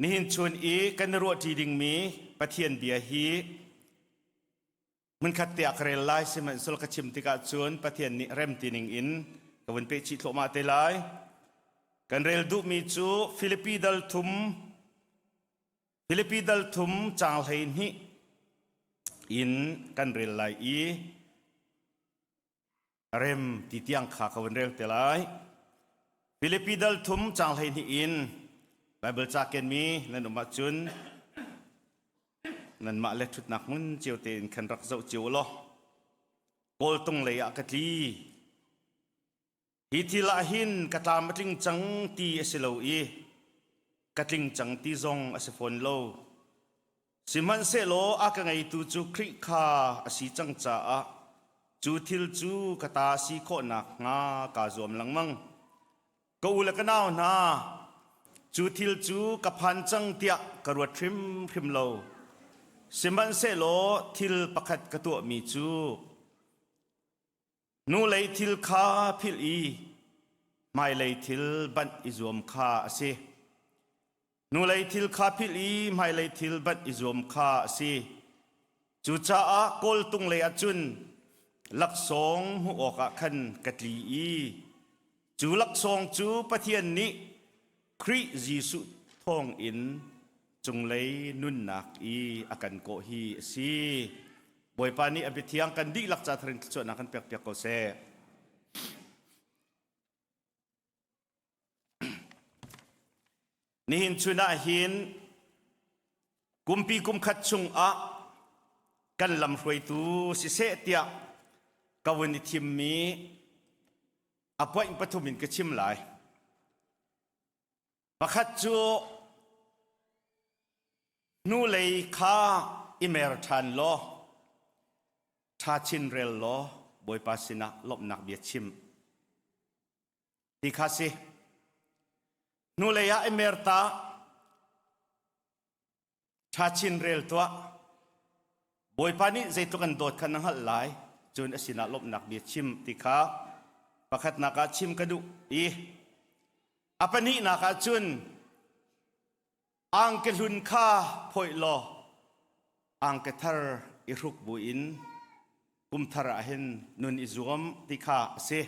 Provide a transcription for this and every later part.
Nihin chun i kan i ruahṭi dingmi Pathian bia hi hmunkhat te ah ka rel lai sihmanhsehlaw ka chim tikah cun Pathian nih rem ti ning in ka vun peh chih thluahmah te lai. Kan rel duhmi cu Filipi dal thum Filipi dal thum caang 12 in kan rel lai i rem ti tiang kha ka vun rel te lai. Filipi dal thum caang 12 in Bible ca kenmi nan um ahcun nanmah le ṭhutnak hmun cio tein khan rak zoh cio law kawltung lei ah ka tli. Hi thil ah hin ka tlam a tling cang ti a si lo i ka tling cang ti zong a si fawn lo. Sihmanhsehlaw a ka ngeitu cu Khrih kha a si cang caah cu thil cu ka ta si khawh nakhnga kaa zuam lengmang. Ka u le ka nau hna, cu thil cu ka phan cang tiah ka ruat hrimhrim lo. Sihmanhsehlaw thil pakhat ka tuahmi cu hnulei thil kha philh i hmailei thil banh i zuam kha a si. Hnulei thil kha philh i hmailei thil banh i zuam kha a si. Cucaah kawltung lei ah cun laksawng hmuh awkah khan ka tli i cu laksawng cu Pathian nih Khrih Jesuh thawngin cunglei nunnak i a kan kawh hi a si. Bawipa nih a biathiang kan dihlak ca tharin thluachuahnak kan pekpiak ko seh. Nihin chun ah hin kumpi kum khat chungah kan lamhruaitu siseh tiah ka vun i thimmi a point pathum in ka chim lai. Pakhat cu hnulei kha i mer ṭhan law ṭha chin rel law Bawipa sinah lawmhnak bia chim ti kha si. Hnulei ah i mer ta Ṭha chin rel tuah. Bawipa nih zeitluk an dawt kha na hngalh lai. Cun a sinah lawmhnak bia chim ti kha pakhatnak ah chim ka duh i a pahnihnak ah cun angke hlun kha phawih law angke thar i hruk buin kum thar ah hin nun i zuam ti kha a si.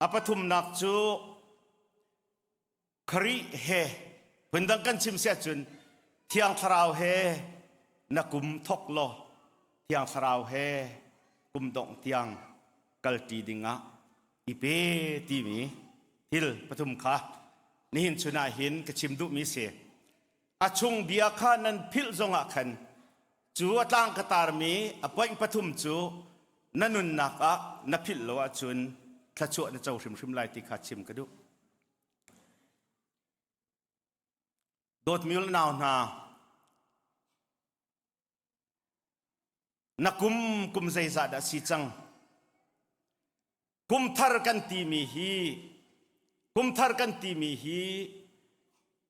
A pathumnak cu Khrih he phundang kan chim si ahcun Thiang Thlarau he na kum thok law Thiang Thlarau he kum dongh tiang kalṭi dingah i pe timi thil pathum kha nihin chun ah hin ka chim duhmi si. A chung bia kha nan philh zongah khan cu a tlang ka tarmi a point pathum cu na nunnak ah na philh lo ahcun thluachuah na co hrimhrim lai ti kha chim ka duh. Dawtmi nau hna, na kum kum zeizah dah si cang? Kum thar kan timi hi kum thar kan timi hi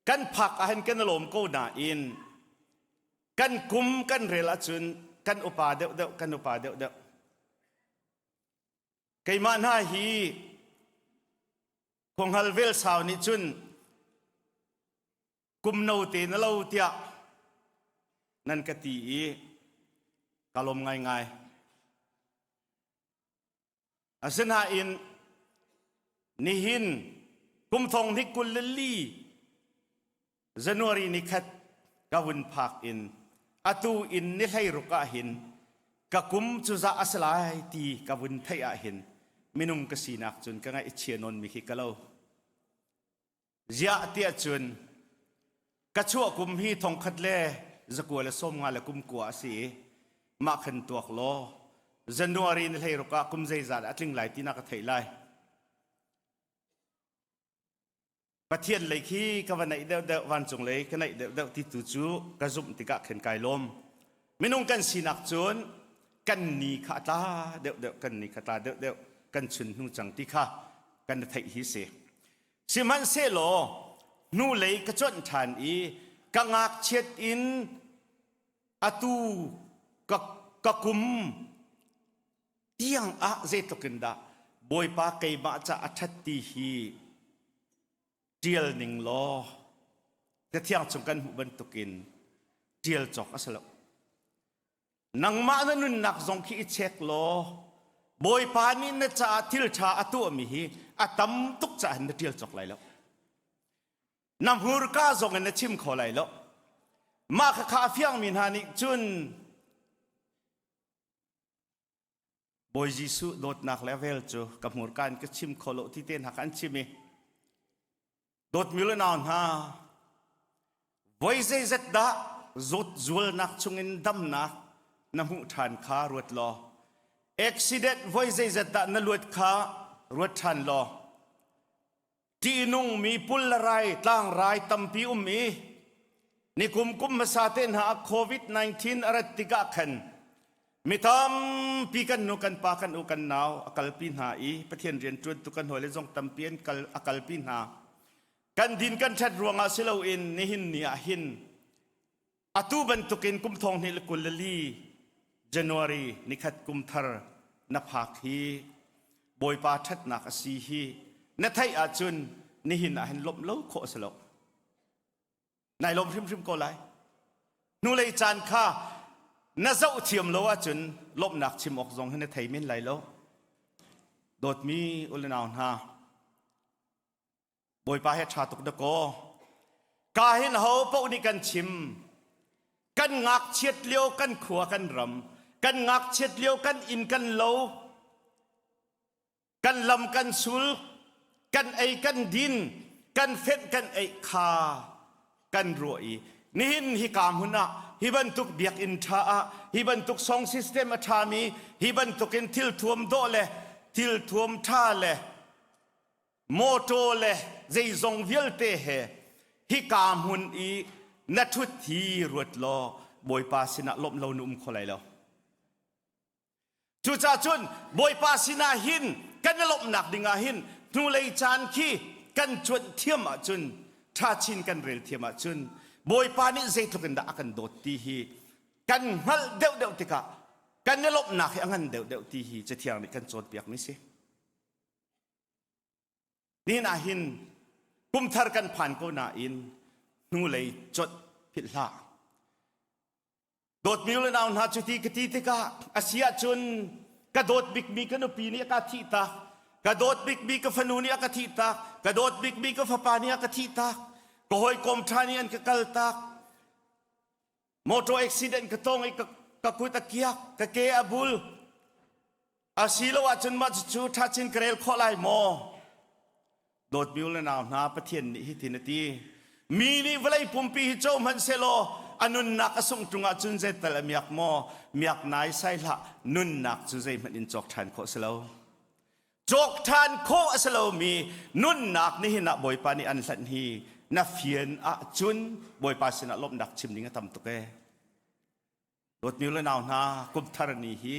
kan phak ahhin kan i lawm ko nain kan kum kan rel ahcun kan upa deuhdeuh kan upa deuhdeuh. Keimah hna hi khuanghal vel sau nih cun kum no te na lo tiah nan ka ti i ka lawm ngaingai. Asinain nihin kum thong hnih 24 January ni khat ka vun phak in atu in ni 16 ah hin ka kum cu zah a si lai ti ka vun theih ah hin minung ka sinak cun ka ngaih chia nawn mi khi ka lo. Ziah tiah cun ka chuah kum hi 1995 a si i mah khan tuak law January ni 16 ah kum zeizat a tling lai ti na ka theih lai. Pathian lei khi ka va naih deuhdeuh vancung lei ka naih deuhdeuh ti tu cu ka zumh tikah khin kai lawm. Minung kan sinak cun kan ni kha a tla deuhdeuh kan ni kha tla deuhdeuh kan chun hnu cang ti kha kan theih hi si. Sihmanhsehlaw hnulei ka cuanh ṭhan i ka ngakchiat in atu ka, ka kum tiang ah zeitluk in dah Bawipa keimah ca a ṭhat ti hi ṭial ning law. Cathiang chung kan hmuh bantukin ṭial cawk a si lo. Nangmah na nunnak zong khi i check law Bawipa nih na caah thil ṭha a tuahmi hi a tam tuk caah na ṭial cawk lai lo. Na hmurka zong in na chim kho lai lo. Mah khakha a fiangmi hna nih cun Bawi Jesuh dawtnak le vel cu ka hmurka in ka chim kho lo ti te hna kha an chim i dawtmi le nau hna voi zeizat dah zawt zualnak chungin damnak na hmuh ṭhan kha ruat law accident voi zeizat dah na luat kha ruat ṭhan law ṭihnungmi pul le rai tlangrai tampi um i nikum kum hmasa te hna ah COVID-19 a rat tikah khan mi tampi kan nu kan pa kan u kan nau a kalpi hna i Pathian rian ṭuantu kan hawile zong tampi an kal a kalpi hna. Kan din kan ṭhat ruangah si loin nihin ni ah hin atu bantukin kum thong hnih le 24 January nikhat kum thar na phak hi Bawipa ṭhatnak a si hi na theih ahcun nihin ah hin lawmh lo khawh a si lo. Nai lawm hrimhrim ko lai. Hnulei caan kha na zoh thiam lo ahcun lawmhnak chim awk zong hi na thei men lai lo. Dawtmi u le nau hna, Bawipa he ṭha tuk dakaw. Ka hin ho paoh nih kan chim. Kan ngakchiat lio kan khua kan ram, kan ngakchiat lio kan inn kan lo, kan lam kan sul, kan ei kan din, kan fenh kan eih kha kan ruah i nihin hika hmun ah hi bantuk biakinn ṭha ah hi bantuk song system a ṭhami hi bantukin thil thuam dawh le thil thuam ṭha le mawṭaw le zeizong vialte he hika hmun i na ṭhut hi ruat law Bawipa sinah lawmh lo na um kho lai lo. Cucaah cun Bawipa sinah hin kan i lawmhnak dingah hin hnulei caan khi kan cuanh thiam ahcun ṭha chin kan rel thiam ahcun Bawipa nih zeitluk in dah a kan dawt ti hi kan hngalh deuhdeuh tikah kan i lawmhnak hi a ngan deuhdeuh ti hi Cathiang nih kan cawnpiakmi si. Nihin ah hin kumthar kan phan ko nain hnulei conh philh hlah. Dawtmi le nau hna cuti ka ti tikah a si ahcun ka dawt bikmi ka nupi nih a ka thih tak, ka dawt bikmi ka fanu nih a ka thih tak, ka dawt bikmi ka fapa nih a ka thih tak, ka hawikom ṭha nih an ka kal tak, motor accident ka tong i ka kut a kiak, ka ke a bul. Asilo ahcun mah cucu ṭha chin ka rel khawh lai maw? Dawtmi u le nau hna Pathian nih hitin a ti. Mi nih vawlei pumpi hi co hmanh sehlaw a nunnak a sungh ṭung ahcun zeital a miak maw? Miak nai sai hlah. Nunnak cu zeihmanh in cawk ṭhan khawh si lo. Cawk ṭhan khawh a si lomi nunnak nihin ah Bawipa nih an hlanh hi na fian ahcun Bawipa sinah lawmhnak chim ding a tam tuk ee. Dawtmi le nau hna kumthar ni hi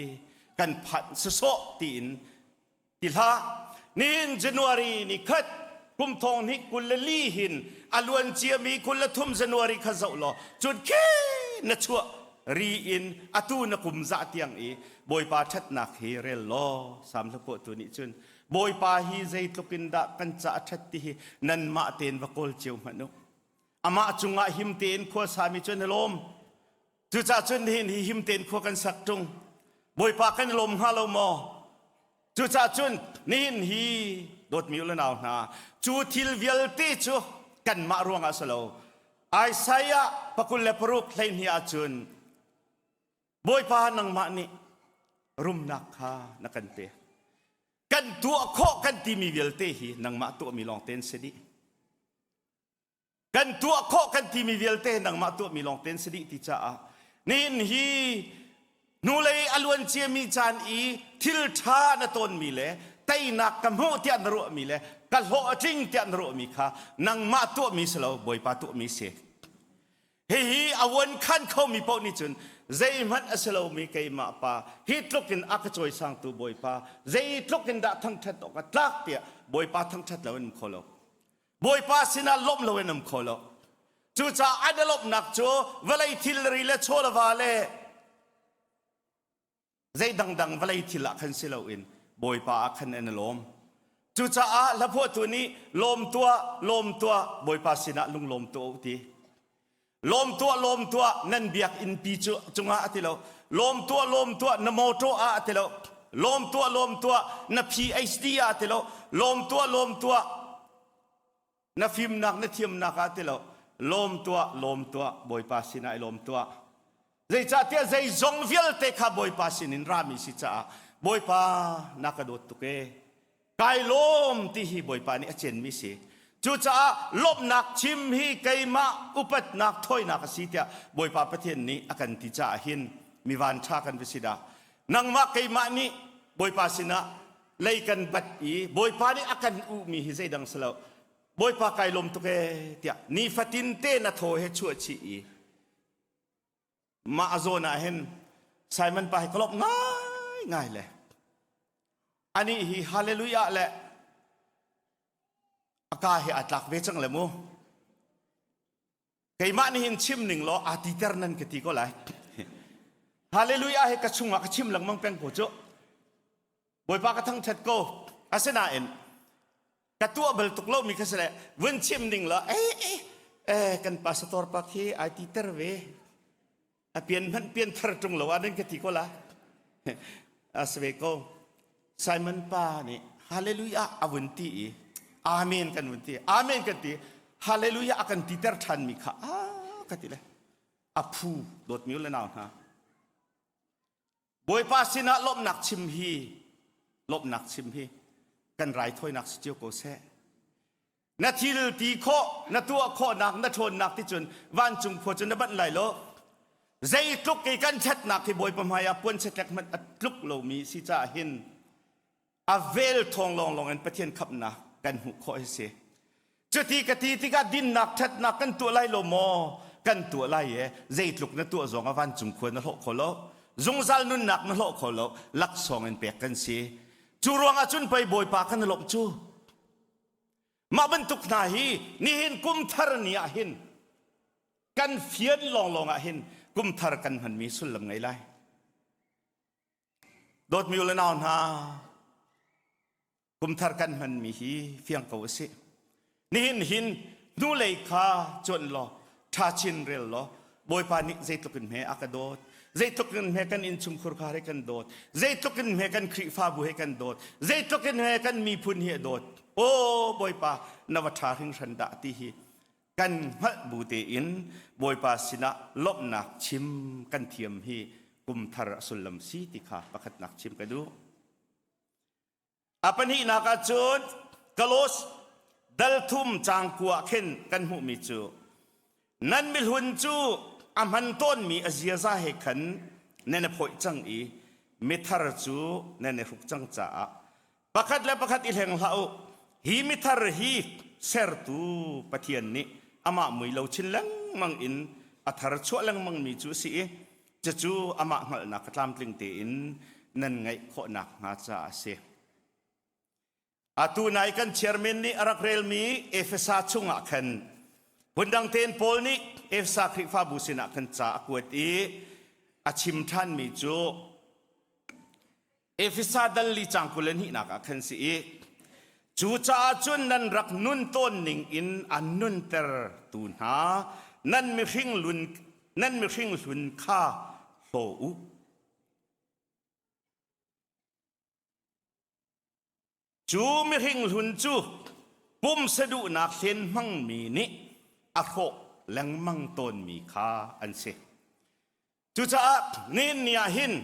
kan phanh sawsawh tiin ti hlah. Nihin January ni khat kum thong hnih 24 hin a luan ciami 23 January kha zoh law cun khi na chuah ri in atu na kum zah tiang i Bawipa ṭhatnak hi rel law Salm hlaphuahtu nih cun Bawipa hi zeitluk in dah kan ca a ṭhat ti hi nanmah tein va kawl cio hmanh u. Amah cungah him tein khua sami cu an i lawm. Cucaah cun nihin hi him tein khua kan sak ṭung. Bawipa kan i lawm hnga lo maw? Cucaah cun nihin hi dawtmi u le nau hna, cu thil vialte cu kanmah ruangah si lo. Isaiah 26 hleihnih ah cun Bawipa nangmah nih rumnak kha na kan pek. Kan tuah khawh kan timi vialte hi nangmah tuahmi lawng tein si dih. Kan tuah khawh kan timi vialte nangmah tuahmi lawng tein si dih ti caah nihin hi hnulei a luan ciami caan i thil ṭha na tawnmi le teinak ka hmuh tiah na ruahmi le ka hlawh a tling tiah na ruahmi kha nangmah tuahmi si lo Bawipa tuahmi si. Hihi a vuan khan khomi paoh nih cun zeihmanh a si lomi keimah pa hi tluk in a ka cawisangtu Bawipa zeitluk in dah thangṭhat awk a tlak tiah Bawipa thangṭhat lo in um kho lo. Bawipa sinah lawmh loin um kho lo. Cucaah an i lawmhnak cu vawlei thilri le chawlava le zei dangdang vawlei thil ah khan si loin Bawipa ah khan an i lawm. Cucaah hlaphuahtu nih lawm tuah, lawm tuah, Bawipa sinah lunglawm tuah u ti. Lawm tuah, lawm tuah, nan biakinn pi cu cungah a ti lo. Lawm tuah, lawm tuah, na motor ah a ti lo. Lawm tuah, lawm tuah, na PhD ah a ti lo. Lawm tuah, lawm tuah, na fimnak, na thiamnak ah a ti lo. Lawm tuah, lawm tuah, Bawipa sinah i lawm tuah. Zeicahtiah zeizong vialte kha Bawipa sinin rami si caah Bawipa na ka dawt tuk ee. Kai lawm ti hi Bawipa nih a cenmi si. Cucaah lawmhnak chim hi keimah upatnak thawinak a si tiah Bawipa Pathian nih a kan ti caah hin mi vanṭha kan va si dah. Nangmah keimah nih Bawipa sinah lei kan bat i Bawipa nih a kan uhmi hi zeidang si lo. Bawipa kai lawm tuk ee tiah nifatin te na thaw he chuah chih i Mah a zawn ah hin Simon pa hi ka lawmh ngaingai le anih hi hallelujah le a ka hi aa tlak ve cang le mu. Keimah nih hin chim ning law aa titer nan ka ti ko lai. Hallelujah hi ka chungah ka chim lengmang peng ko cu. Bawipa ka thangṭhat ko. Asinain ka tuah bal tuk lomi kha si le vun chim ding la eh eh eh kan pastor pa khi ai ti ter ve a pian hmanh pian thar ṭung lo ah nan ka ti ko la a si ve ko Simon pa nih hallelujah a vun ti i amen kan vun ti amen kan ti hallelujah a kan ti ter ṭhan mi kha a ka ti le a phu dawtmi le nau hna Bawipa sinah lawmhnak chim hi lawmhnak chim hi kan raithawinak si cio ko seh. Na thil ti khawh, na tuah khawhnak, na ṭhawnnak ti cun vancung khua cu na banh lai lo. Zeitluk i kan ṭhatnak hi Bawipa hmai ah puan chetlek hmanh a tluk lomi si caah hin a vel thawng lawnglawng in Pathian khamhnak kan hmuh khawh hi si. Cuti ka ti tikah dinnak ṭhatnak kan tuah lai lo maw? Kan tuah lai e. Zeitluk na tuah zong ah vancung khua na hlawh kho lo. Zungzal nunnak na hlawh kho lo. Laksawng in pek kan si. Cu ruangah cun pei Bawipa kan lawmh cu. Mah bantuk hna hi nihin kum thar ni ah hin kan fian lawnglawng ah hin kum thar kan hmanmi sullam ngei lai. Dawtmi u le nau hna, kumthar kan hmanmi hi fiang ko a si. Nihin hin hnulei kha cuanh law ṭha chin rel law Bawipa nih zeitluk in hme a ka dawt, zeitluk in hme kan innchungkhur kha he kan dawt, zeitluk in hme kan Khrihfabu he kan dawt, zeitluk in hme kan miphun hi a dawt. Aw Bawipa na va ṭha hringhran dah ti hi kan hngalh bu tein Bawipa sinah lawmhnak chim kan thiam hi kumthar a sullam si ti kha pakhatnak chim ka duh. A pahnihnak ah cun Kalos dal thum caang kua khin kan hmuhmi cu nan mihlun cu a hman tawnmi a ziaza he khan nan i phawih cang i mithar cu nan i hruk cang caah pakhat le pakhat i hleng hlah u hi mithar hi sertu Pathian nih amah mui lo chin lengmang in a thar chuah lengmangmi cu a si i cucu amah hngalhnak tlamtling tein nan ngeih khawh nakhnga caah a si. Atu nai kan chairman nih a rak relmi Efesa chungah khan phundang tein Paul nih Efesa Khrihfabu sinah khan ca a kuat i a chim ṭhanmi cu Efesa dal li cang 22nak ah khan si i cucaah cun nan rak nun tawn ning in an nunter tu hna nan mihring lun nan mihring hlun kha hlaw u. Cu mihring hlun cu pumsa duhnak hlen hmangmi nih a hrawh lengmang tawnmi kha an si. Cucaah nihin ni ah hin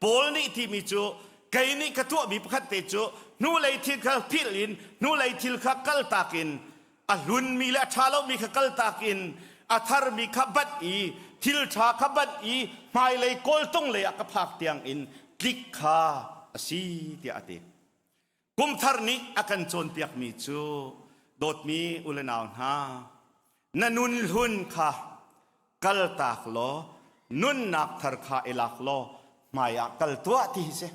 Paul nih timi cu kei nih ka tuahmi pakhat te cu hnulei thil kha philh in hnulei thil kha kaltak in a hlunmi le a ṭha lomi kha kaltak in a tharmi kha banh i thil ṭha kha banh i hmailei kawltung lei ah ka phak tiang in tlik kha a si tiah a ti. Kumthar nih a kan cawnpiakmi cu dawtmi u le nau hna, na nun hlun kha kaltak law nunnak thar kha i lak law hmai ah kal tuah ti hi si.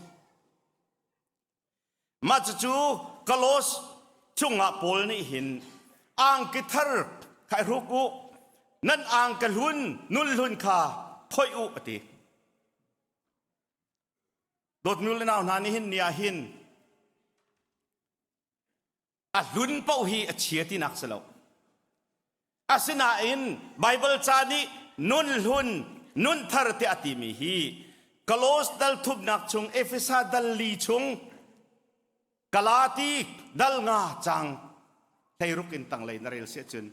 Mah cucu Kolos chungah Paul nih hin angki thar kha i hruk u, nan angka hlun nun hlun kha phoih u a ti. Dawtmi le nau hna nih hin ni ah hin a hlun paoh hi a chia tinak si lo. Asinain Baibal ca nih nun hlun, nun thar tiah a timi hi Kolos dal thumnak chung Efesa dal li chung Galati dal nga cang hleiruk in tanglei na rel si ahcun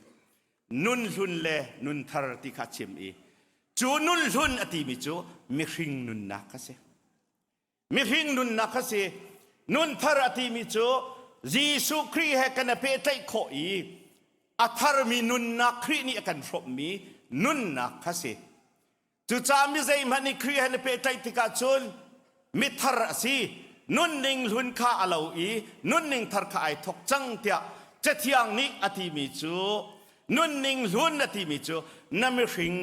nun hlun le nun thar ti kha chim i cu nun hlun a timi cu mihring nunnak a si. Mihring nunnak a si. Nun thar a timi cu Jesuh Khrih he kan i pehtlaih khawh i a tharmi nunnak Khrih nih a kan hrawmhmi nunnak kha si. Cucaah mi zeihmanh nih Khrih he na pehtlaih tikah cun mithar a si. Nunning hlun kha a lo i nunning thar kha ai thawk cang tiah Cathiang nih a timi cu nunning hlun a timi cu na mihring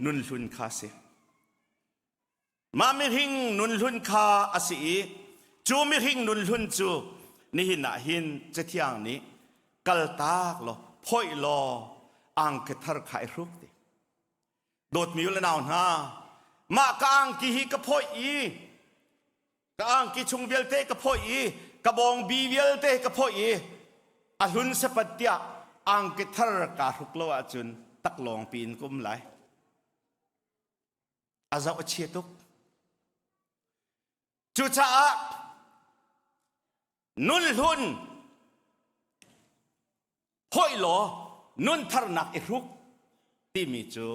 nun hlun kha a si. Mah mihring nun hlun kha a si i cu mihring nun hlun cu nihin ah hin Cathiang nih kaltak law phoih law angki thar kha i hruk ti. Dawtmi u le nau hna, mah ka angki hi ka phoih i ka angki chung vialte ka phoih i ka bawngbi vialte ka phoih i a hlun sepat tiah angki thar kaa hruk lo ahcun taklawng piin ka um lai. A zoh a chia tuk. Cucaah nun hlun hawih law nun tharnak i hruk timi cu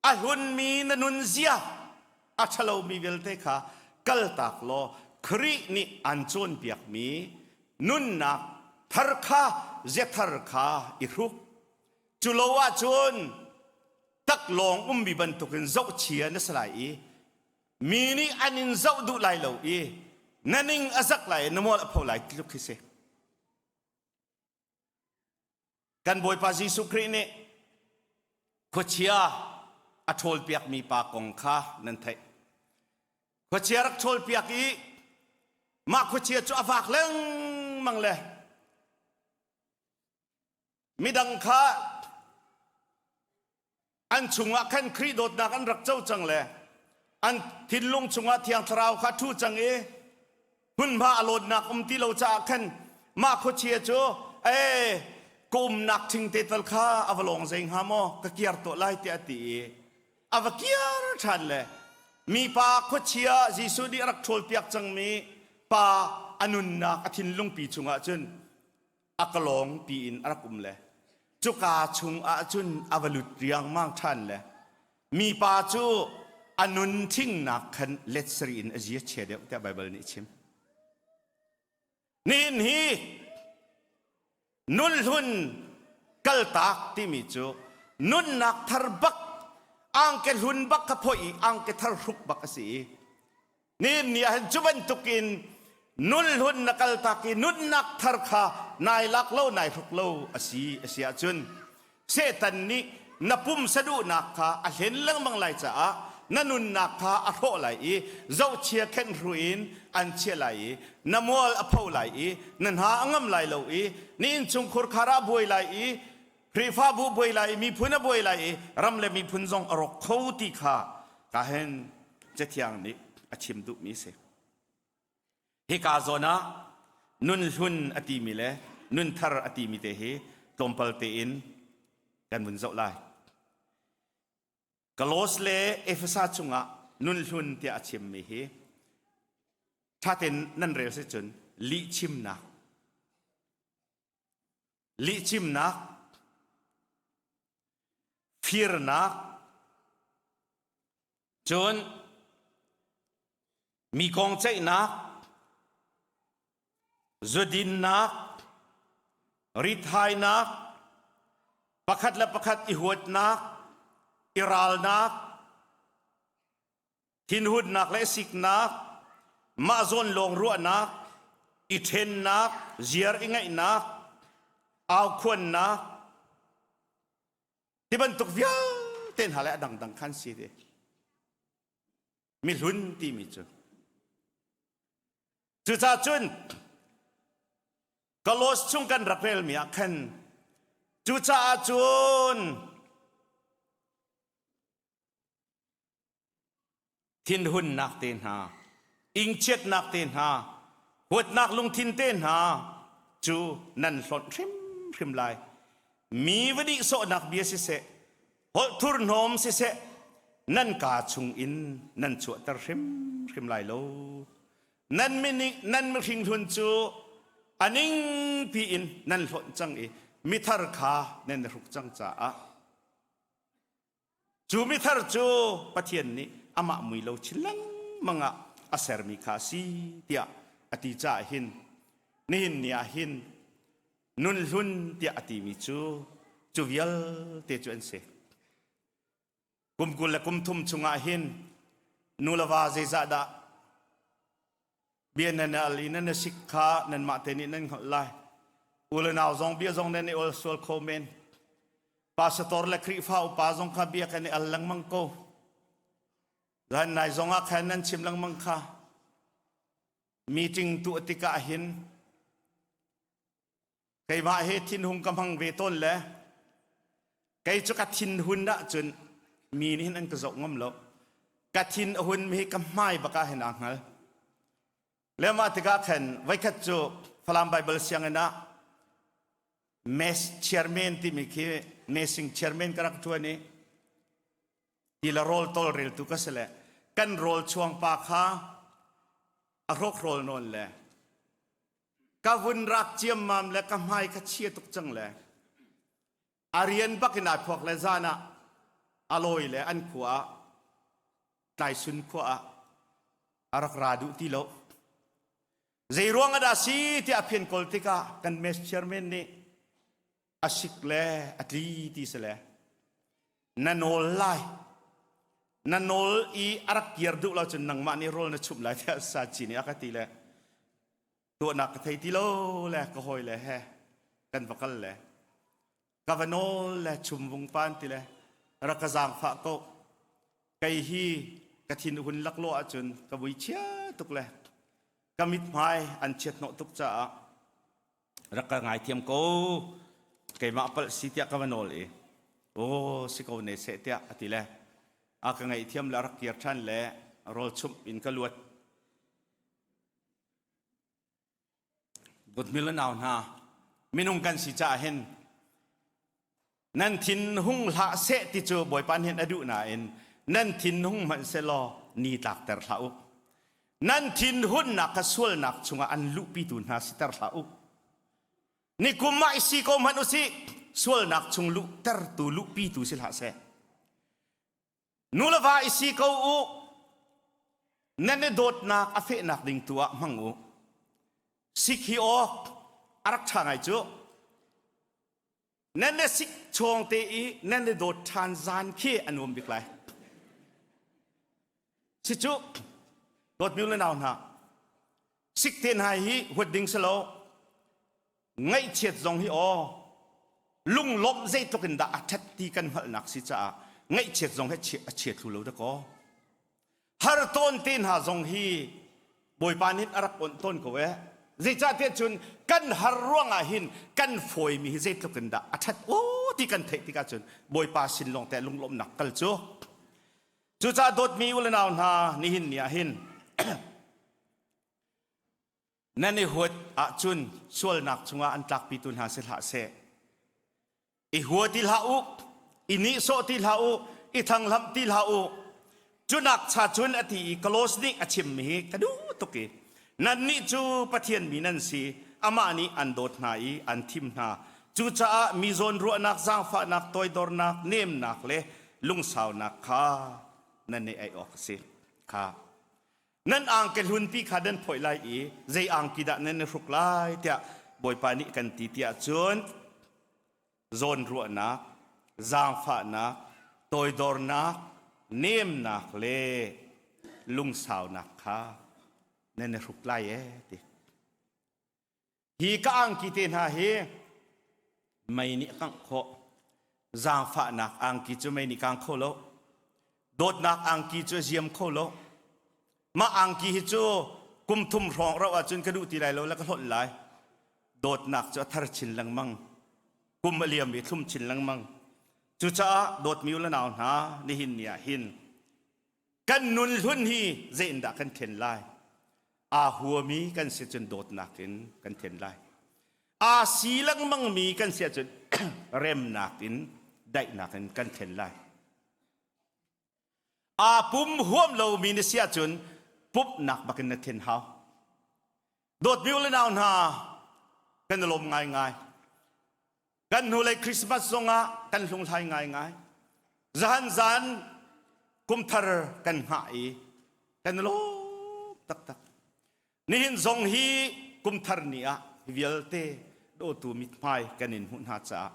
a hlunmi na nunzia a ṭhalomi vialte kha kaltak law Khrih nih an cawnpiakmi nunnak thar kha ziathar kha i hruk. Cu lo ahcun taklawng ummi bantukin zohchia na si lai i mi nih an in zoh duh lai lo i na ning a zak lai i na mual a pho lai tluk khi si. Kan Bawipa Jesuh Khrih nih khuachia a ṭhawlpiakmi pa kong kha nan theih. Khuachia rak ṭhawlpiak i mah khuachia cu a vak lengmang le Midang kha an chungah khan Khrih dawtnak an rak co cang le an thinlung chungah Thiang Thlarau kha ṭhu cang i hmunhma a lawnnak um ti lo caah khan mah khuachia cu ee ka umnak ṭhingte tal kha a va lawng zei hnga maw ka kiar tuah lai tiah a ti i a va kiar ṭhan le mipa khuachia Jesuh nih a rak ṭhawlpiak cangmi pa a nunnak a thinlungpi chungah cun a ka lawng tiin a rak um le cuka chung ah cun a va lut riangmang ṭhan le mipa cu a nun thingnak khan let sarih in a zia chia deuh tiah Baibal nih a chim. Nihin hi nun hlun kaltak timi cu nunnak thar bak angke hlun bak kha phoih i angke thar hruk bak a si i Nihin ni ah hin cu bantukin nun hlun na kaltak i nunnak thar kha nai lak lo nai hruk lo a si a si ahcun Satan nih na pumsa duhnak kha a hlen lengmang lai caah na nunnak kha a hrawh lai i zohchia khenhru in an chiah lai i na mual a pho lai i na hna a ngam lai lo i na innchungkhur khar ah buai lai i Khrihfabu buai lai i miphun a buai lai i ram le miphun zong a rawk kho ti kha ka hen Cathiang nih a chim duhmi a si. Hika zawn ah nun hlun a timi le nun thar a timi te hi tlawmpal tein kan vun zoh lai. Kolos le Efesa chungah nun hlun tiah a chimmi hi ṭhatein nan rel si cun lihchimnak lihchimnak firnak Cun mi kong ceihnak, zudinnak, rithainak, pakhat le pakhat i huatnak, i ralnak, thinhunnak le siknak, mah zawn lawng ruahnak, i ṭhennak, ziar i ngaihnak, aukhuannak, Ti bantuk vialte hna le a dangdang khan si ti. Mihlun timi cu. Cucaah cun Kolos chung kan rak relmi ah khan cucaah cun thinhunnak te hna, ingchiatnak te hna, huatnak lungthin te hna cu nan hlonh hrimhrim lai. Mi va nihsawhnak bia siseh, holh thurhnawm siseh, nan kaa chung in nan chuahter hrimhrim lai lo. Nan mining nan mihring hlun cu a ningpi in nan hlonh cang i mithar kha nan i hruk cang caah Cu mithar cu Pathian nih amah mui lo chin lengmang ah a sermi kha a si tiah a ti caah hin nihin ni ah hin nun hlun tiah a timi cu cu vialte cu an si. Kum 20 le kum thum chungah hin nu le va zeizah dah Bia nan al i nan sik kha nanmah te nih nan hngalh lai. U le nau zong bia zong nan i ol sual kho men. Pastor le Khrihfa upa zong kha bia kan i al lengmang ko. Zan nai zong ah khan nan chim lengmang kha. Meeting tuah tikah hin keimah he thinhung ka hmang ve tawn le kei cu ka thinhun ahcun mi nih hin an ka zoh ngam lo. Ka thin a hun mi hi ka hmai bak ah hin aa hngal. Le mah tikah khan voikhat cu Falam Bible sianginn ah mess chairman timi khi messing chairman ka rak ṭuan i ti le rawl tawlreltu ka si le kan rawl chuang pa kha a hrawkhrawl nawn le ka vun rak ciammam le ka hmai ka chia tuk cang le a rian bak in ai phuak le zan ah a lawi le an khua ah tlaisun khua ah a rak ra duh ti lo. Zei ruang ah dah si tiah a phian kawl tikah kan mess chairman nih a sik le a tli ti si le na nawl lai na nawl i a rak kir duh lo cun nangmah nih rawl na chumh lai tiah saci nih a ka ti le tuahnak ka thei ti lo le ka hawi le he kan va kal le ka va nawl le chum vung pan ti le rak ka zaangfah ko kei hi ka thin hun laklawh ahcun ka vui chia tuk le ka mithmai an chiat hnawh tuk caah rak ka ngaithiam ko keimah palh si tiah ka va nawl i aw si ko ne seh tiah a ti le a ka ngaihthiam le a rak kir ṭhan le rawl chumh in ka luat. Dawtmi le nau hna, minung kan si caah hin nan thin hung hlah seh ti cu Bawipa nih a duh nain nan thin hung hmanh sehlaw ni tlakter hlah u. Nan thinhunnak kha sualnak chungah an luhpitu hna siter hlah u. Nikum ah i si ko hmanh usih, sualnak chung luhtertu luhpitu si hlah seh. Nu le va i si ko u. Nan i dawtnak a fehnak ding tu ah hmang u. Sik hi awk a rak ṭha ngai cu. Nan i sik chawng te i nan i dawt ṭhan zan khi a nuam bik lai. Si cu dawtmi le nau hna, sik te hna hi huat ding si lo. Ngaihchiat zong hi aw lunglawmh zeitluk in dah a ṭhat ti kan hngalhnak si caah ngaihchiat zong hi a chia thlu lo dakaw. Har tawn te hna zong hi Bawipa nih a rak onh tawn ko ee. Zeicahtiah cun kan har ruangah hin kan fawimi hi zeitluk in dah a ṭhat aw ti kan theih tikah cun Bawipa sin lawng te lunglawmhnak kal cu. Cucaah dawtmi u le nau hna nihin ni ah hin Nan i huat ahcun sualnak chungah an tlakpitu hna si hlah seh. I hua ti hlah u, i nihsawh ti hlah u, i thanghlamh ti hlah u. Cunak cha cun a ti i Kolos nih a chimmi hi ka duh tuk i nannih cu Pathian mi nan si, amah nih an dawt hna i an thim hna. Cucaah mi zawnruahnak, zaangfahnak, toidornak, nemnak le lungsaunak kha nan i ei awk a si. Kha Nan angki hlunpi kha nan phoih lai i zei angki dah nan i hruk lai tiah Bawipa nih kan ti tiah cun zawnruahnak, zaangfahnak, toidornak, nemnak le lungsaunak kha nan i hruk lai ee ti. Hi ka angki te hna hi mei nih a kangh khawh. Zaangfahnak angki cu mei nih kang kho lo. Dawtnak angki cu a ziam kho lo. Mah angki hi cu kum thum hrawng rauh ahcun ka duh ti lai lo le ka hlawt lai. Dawtnak cu a thar chin lengmang. Kum a liam i thlum chin lengmang. Cucaah dawtmi u le nau hna nihin ni ah hin kan nun hlun hi zeiindah kan then lai? Aa huami kan si cun dawtnak in kan then lai. Aa si lengmangmi kan si ahcun remnak in daihnak in kan thlen lai. Aa pum huam lomi na si ahcun pumhnak bakin na then hau. Dawtmi u le nau hna, kan i lawm ngaingai. Kan hnulei Christmas zongah kan hlunghlai ngaingai. Zahan zan kumthar kan hngah i kan i lawm taktak. Nihin zong hi kumthar ni ah hi vialte dawtu mithmai kan in hmuh hna caah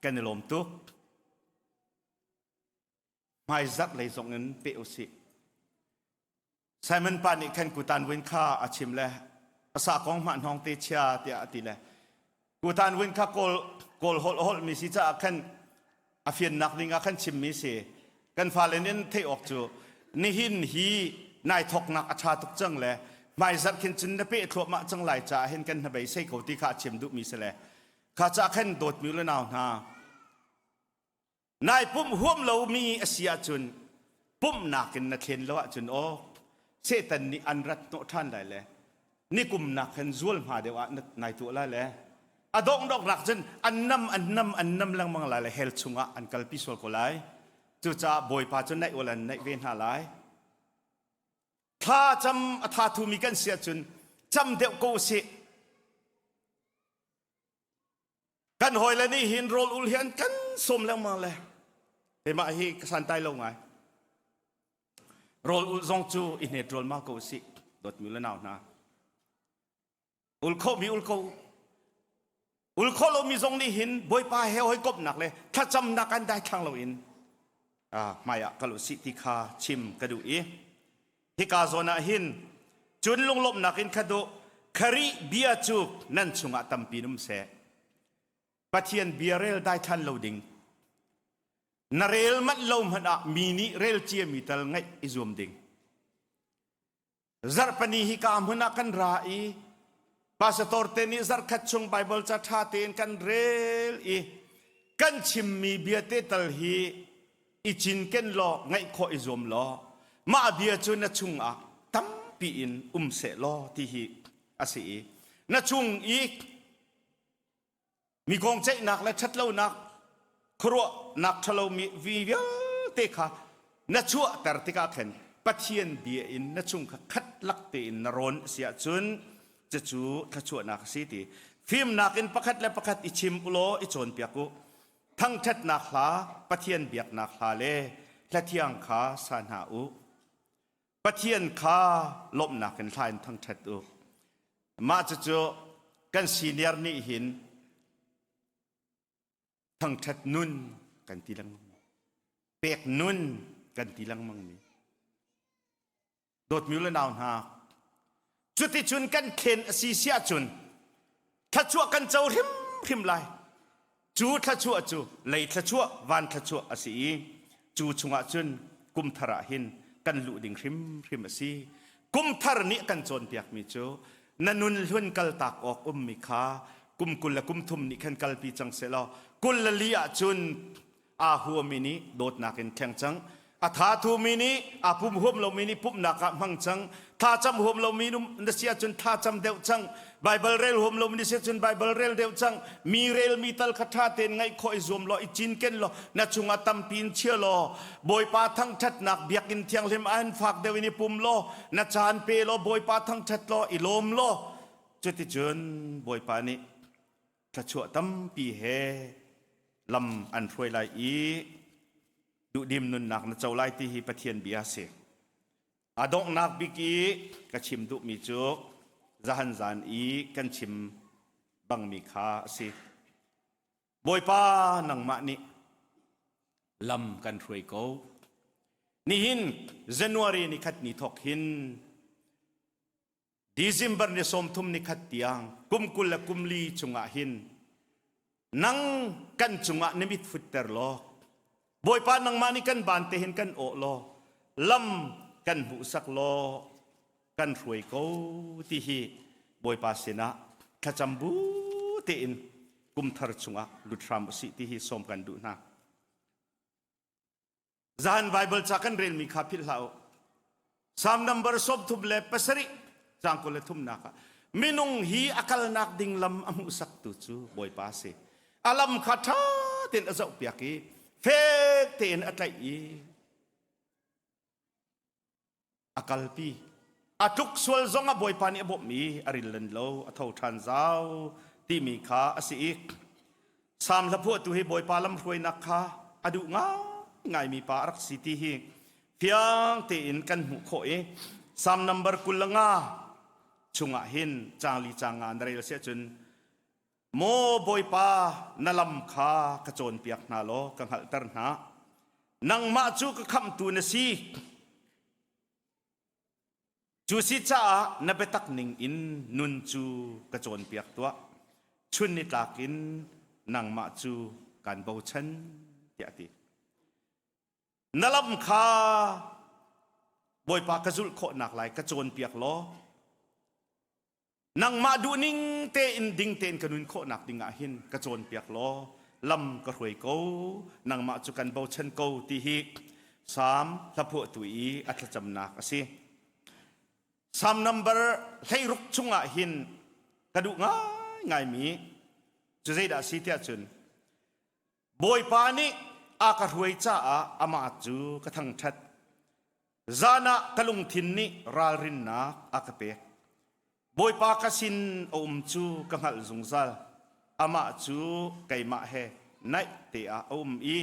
kan i lawm tuk. Hmaizarh lei zong in peh usih. Simon pa nih khan kutan win kha a chim le asa kong hmah hnawng te chia tiah a ti le kutan win kha kawl kawl holh holh mi si caah khan a fiannak ding ah khan chim mi si kan fale nin theih awk cu nihin hi nai thoknak a tha tuk cang le hmaizarh khin cun na peh thluahmah cang lai caah hin kan hnabei sei ko ti kha a chim duh mi si le kha ca khan dawtmi le nau hna Nai pumh huam lomi a si ahcun pumhnak in na thlen lo ahcun aw Satan nih an rat hnawh ṭhan lai le nikum nak khan zual hma deuh ah nai tuah lai le a donghnak cun an nam an nam an nam lengmang lai le hell chungah an kalpi sual ko lai. Cucaah Bawipa cu naih ul an naih ve hna lai. Thla cam a tha thumi kan si ahcun cam deuh ko usih. Kan hawile nih hin rawl ul hi an kan sawm lengmang le keimah hi ka santai lo ngai. Rawl ul zong cu i hnet rawl ma ko usih dawtmi le nau hna. Ul khomi ul ko. Ul kho lomi zong nih hin Bawipa he hawikomhnak le thlacamnak an daithlang loin hmai ah kal usih ti kha chim ka duh i hika zawn ah hin cun lunglawmhnak in khat u Khrih bia cu nan chungah tampi um seh. Pathian bia rel daithlan lo ding. Na rel manh lo hmanh ah mi nih rel ciami tal ngaih i zuam ding. Zarhpini hi ka hmun ah kan ra i pastor te nih zarhkhat chung Bible ca ṭha tein kan rel i kan chimmi bia te tal hi i cinken law ngaih khawh i zuam law mah bia cu na chungah tampi in um seh law ti hi a si i na chung i Mi kong ceihnak le ṭhatlonak khuaruahnak ṭhalomi vi vialte kha na chuahter tikah khan Pathian bia in na chung kha khat lak tein na rawn a si ahcun cucu thluachuahnak a si ti. Fimnak in pakhat le pakhat i chim u law i cawnpiak u. Thangṭhatnak hla, Pathian biaknak hla le hla thiang kha sa hna u. Pathian kha lawmhnak in hla in thangṭhat u. Mah cucu kan senior nih hin thangṭhat nun kan ti lengmang pek nun kan ti lengmang mi dawtmi le nau hna cuticun kan thlen a si si ahcun thluachuah kan co hrimhrim lai Cu thluachuah cu lei thluachuah, van thluachuah a si i cu chungah cun kum thar ah hin kan luh ding hrimhrim a si. Kum thar nih kan cawnpiakmi cu na nun hlun kaltak awk ummi kha kum 20 le kum thum nih khan kalpi cang sehlaw 24 ah cun aa huami nih dawtnak in thleng cang. A tha thumi nih aa pum huam lomi nih pumhnak ah hmang cang. Thlacam huam lomi na si ahcun thlacam deuh cang. Baibal rel huam lomi na si ahcun Baibal rel deuh cang. Mi relmi tal kha ṭha tein ngaih khawh i zuam law i cinken law na chungah tampi in chia law Bawipa thangṭhatnak biakinn thianghlim ah hin fak deuh in i pum law na caan pe law Bawipa thangṭhat law i lawm law cuticun Bawipa nih thluachuah tampi he lam an hruai lai i duhdim nunnak na co lai ti hi Pathian bia a si. A donghnak bik i ka chim duhmi cu zahan zan i kan chim bangmi kha a si. Bawipa nangmah nih lam kan hruai ko. Nihin January ni khat ni thawk hin December ni 30 ni khat tiang kum 20 le kum li chungah hin nang kan cungah na mit futter law Bawipa nangmah nih kan ban te hin kan awh law lam kan hmuhsak law kan hruai ko ti hi Bawipa sinah thlacam bu tein kum thar chungah lut hram usih ti hi sawm kan duh hna. Zan Bible ca kan relmi kha philh hlah u. Psalm number 37 caang 23 ah minung hi a kalnak ding lam a hmuhsaktu cu Bawipa a si. A lam kha ṭha tein a zohpiak i fek tein a tlaih i a kalpi. A tluk sual zong ah Bawipa nih a bawmh i a ril len lo, a tho ṭhan zau timi kha a si i Salm hlaphuahtu hi Bawipa lamhruainak kha a duh ngaingaimi pa a rak si ti hi fiang tein kan hmuh khawh i Salm number 25 chungah hin caang li caang nga na rel si ahcun Maw Bawipa, na lam kha ka cawnpiak hna law ka hngalhter hna. Nangmah cu ka khamhtu na si. Cu si caah na biatak ning in nun cu ka cawnpiak tuah. Chun nitlak in nangmah cu kaan bochan, tiah a ti. Na lam kha Bawipa ka zulh khawhnak lai ka cawnpiak law Nangmah duhning tein ding tein ka nun khawhnak ding ah hin ka cawnpiak law lam ka hruai ko nangmah cu kan bochan ko ti hi Salm hlaphuahtu i a thlacamnak a si. Salm number 16 chungah hin ka duh ngaingaimi cu zeidah a si tiah cun Bawipa nih a ka hruai caah amah cu ka thangṭhat. Zan ah ka lungthin nih ralrinnak a ka pek. Bawipa ka sin a um cu ka hngalh zungzal. Amah cu keimah he naih te ah a um i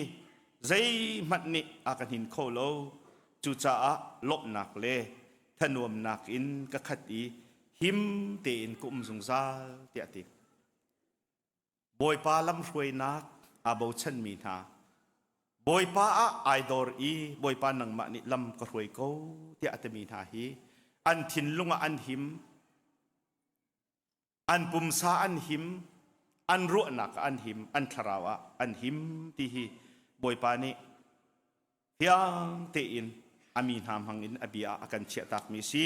zeihmanh nih a ka hnin kho lo. Cucaah lawmhnak le thanuamnak in ka khat i him tein ka um zungzal, tiah a ti. Bawipa lamhruainak aa bochanmi hna Bawipa ah ai dor i Bawipa nangmah nih lam ka hruai ko tiah a timi hna hi an thinlung ah an him, an pumsa an him, an ruahnak ah an him, an thlarau ah an him ti hi Bawipa nih fiang tein a mi hna hmang in a bia a kan chiahtakmi si.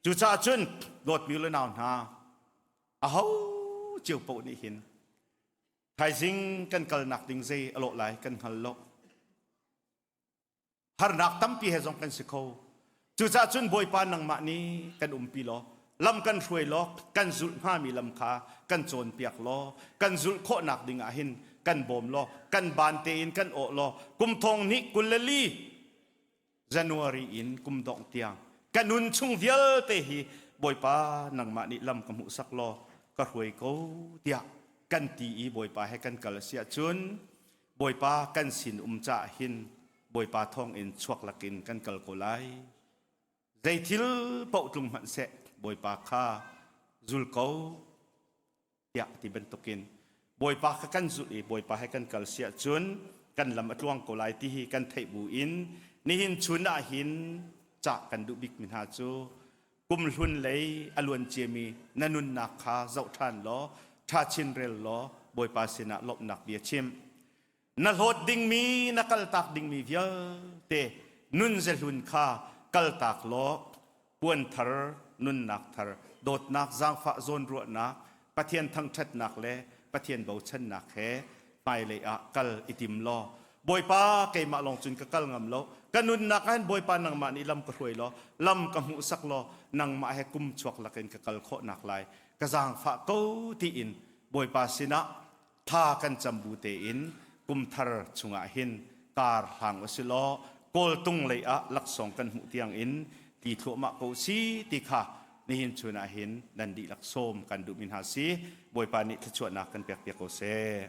Cucaah cun dawtmi le nau hna aho cio paoh nih hin thaizing kan kalnak ding zei a lawh lai kan hngal lo. Harnak tampi he zong kan si kho. Cucaah cun Bawipa nangmah nih kan umpi law lam kan hruai law kan zulh hngami lam kha kan cawnpiak law kan zulh khawhnak ding ah hin kan bawm law kan ban tein kan awh law kum thong hnih 24 January in kum dongh tiang ka nun chung vialte hi Bawipa nangmah nih lam ka hmuhsak law ka hruai ko tiah kan ti i Bawipa he kan kal a si ahcun Bawipa kan sin um caah hin Bawipa thawngin chuak lakin kan kal ko lai. Zei thil paoh tlung hmanh seh Bawipa kha zul ko tiah ti bantukin Bawipa kha kan zulh i Bawipa he kan kal si ahcun kan lam a tluang ko lai ti hi kan theih bu in nihin chun ah hin cah kan duh bikmi hna cu kumhlun lei a luan ciami na nunnak kha zoh ṭhan law ṭha chin rel law Bawipa sinah lawmhnak bia chim. Na hlawt dingmi na kaltak dingmi vialte nun zehlun kha kaltak law puan thar nunnak thar dawtnak zaangfah zawnruahnak Pathian thangṭhatnak le Pathian bochannak he hmailei ah kal i tim law Bawipa keimah lawng cun ka kal ngam lo ka nunnak ah hin Bawipa nangmah nih lam ka hruai law lam ka hmuhsak law nangmah he kum chuak lakin ka kal khawhnak lai ka zaangfah ko tiin Bawipa sinah thla kan cam bu tein kumthar chungah hin kar hlang usih law kawltung lei ah laksawng kan hmuh tiang in ti thluahmah ko si ti kha nihin chun ah hin nan dihlak sawm kan duhmi hna si. Bawipa nih thluachuahnak kan pek piak ko seh.